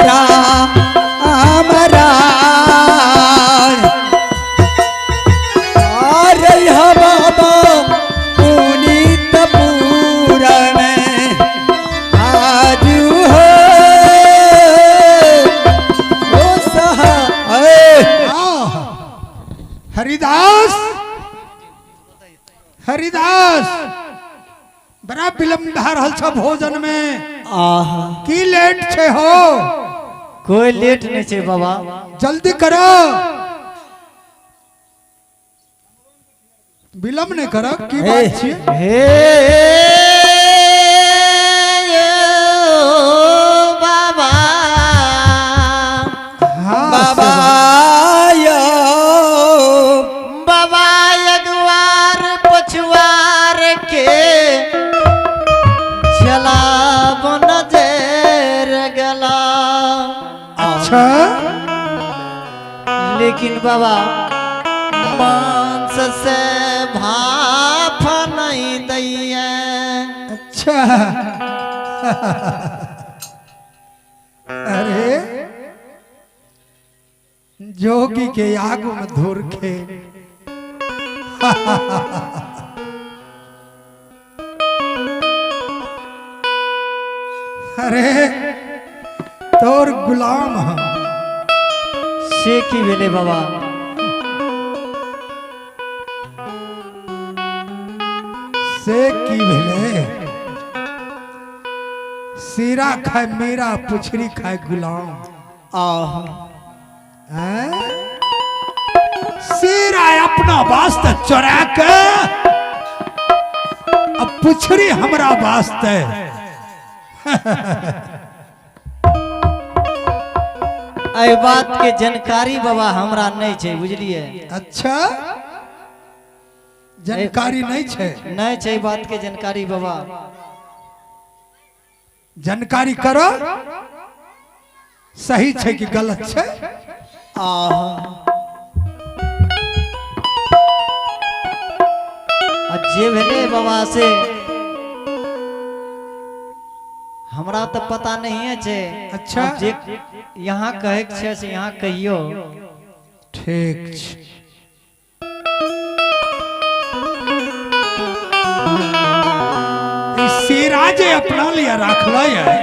राम राम। अरे हो बाबा पुनीत पूरन आजू हो ओ सहा। हरिदास, हरिदास, बड़ा विलम्ब भए रहल छ भोजन में। आहा, की लेट छे हो? कोई लेट नहीं छे बाबा। जल्दी करो, विलम्ब नहीं करो। की बात छी? हे बाबा, हाँ, बाबा यो बाबा, अगवार पछुआर के चला नजर गला। अच्छा। लेकिन बाबा मांस से भाफ नहीं दैया। अच्छा, अरे जोगी के आगू में धूर के। अरे तोर गुलाम हम। से की भेले बाबा? से की भेले? सीरा खाए मेरा, पुछरी खाए गुलाम। आहा, हैं? सीरा अपना वास्ते चोरा के, अब पुछरी हमरा वास्ते। एहि बात के जानकारी बाबा हमरा नहीं छै, बुझलिए? अच्छा, जानकारी नहीं छै? नहीं छै बात के जानकारी बाबा। जानकारी करो, सही छै कि गलत छै। आहा, आ जे भेले बाबा से हमरा तो पता नहीं है छे। अच्छा। आब जे यहाँ कहे के छै से यहाँ कहियो। ठीक छै। ई सीरा जे अपना लिए राखल है।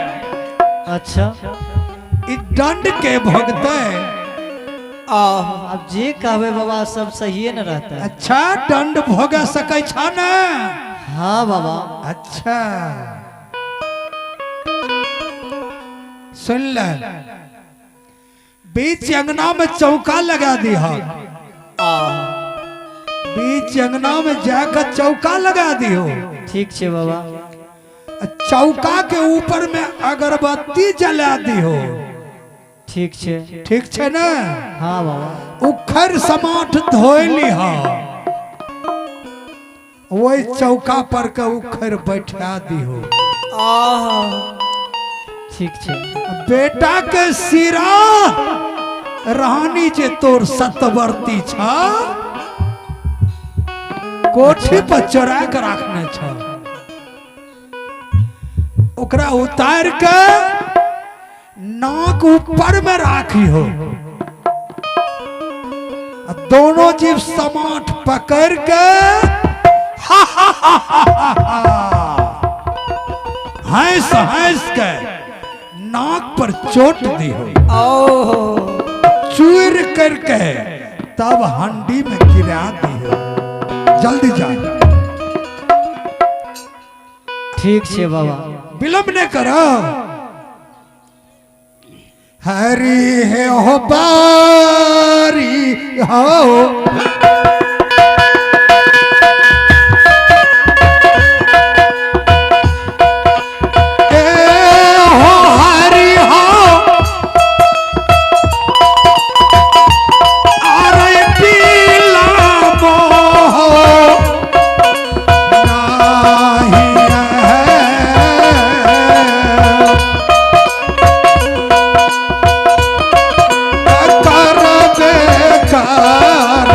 अच्छा। ई दंड के भोगते। आहा, अब जे कहबे बाबा सब सहिए न रहता है। अच्छा, दंड भोग सकै छ ने? हाँ बाबा। अच्छा सुन ले, बीच अंगना में चौका लगा दी। आहा, बीच अंगना में जाकर चौका लगा दी हो। ठीक छे बाबा। चौका के ऊपर में अगरबत्ती जला दी हो। ठीक छे। ठीक छे ना? हाँ बाबा। उखर समाठ धोय ली, वही चौका पर के उखर बैठा दी हो। आहा, ठीक छे। बेटा के सिरा रानी जे तोर सतवर्ती छ, कोठी पर चोरा के रखने छ, ओकरा उतार के नाक ऊपर में राखी हो। दोनों जीव समाठ पकड़ के हा हा हा हा हा हंस हंस के नाक पर चोट दी हो। ओहो, चूर करके तब हंडी में गिरा दी हो। जल्दी जा। ठीक छे बाबा। विलंब न करो। हरी है हो बारी हो, ए हो हरी हो, अरे पीला मोह नाही है। करबे कर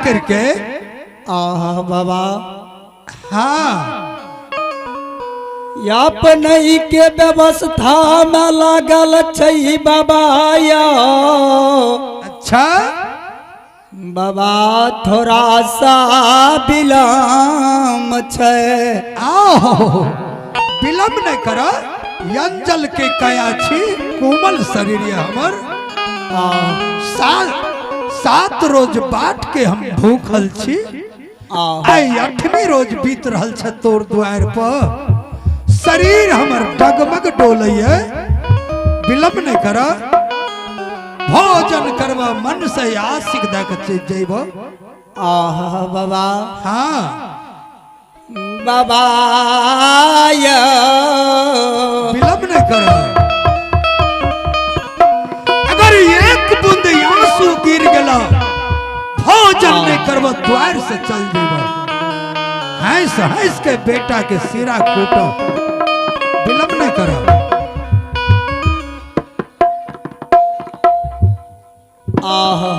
करके आहा बाबा। हाँ अपने के व्यवस्था में लागल छै बाबा यो। अच्छा बाबा थोड़ा सा विलम्ब छै। आओ विलम्ब नहीं कर, यंजल के कया छी कोमल शरीर ये हमर। सात रोज बाट के हम भूखल छी, आई 8वीं रोज बीत रहल छ तोर द्वार पर, शरीर हमर डगमग डोलैये। विलम्ब नहीं कर, भोजन करब मन से आशिक दे के चलि जइब। आहा बाबा। हाँ बाबा यो। विलम्ब नहीं कर, अगर एक बूंद आंसू गिर गेल भोजन नहीं करब द्वार से चल जेब। हंस हंस के बेटा के सिरा कूटो, विलम्ब नहीं कर। आहा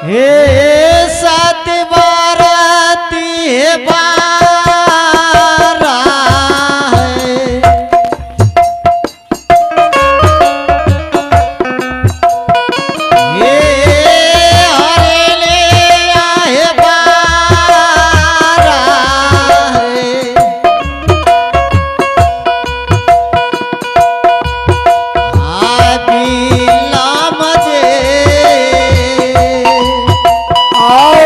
हे सात बाराती बारा है, हे हरे ले आए बारा है, आ मजे आओ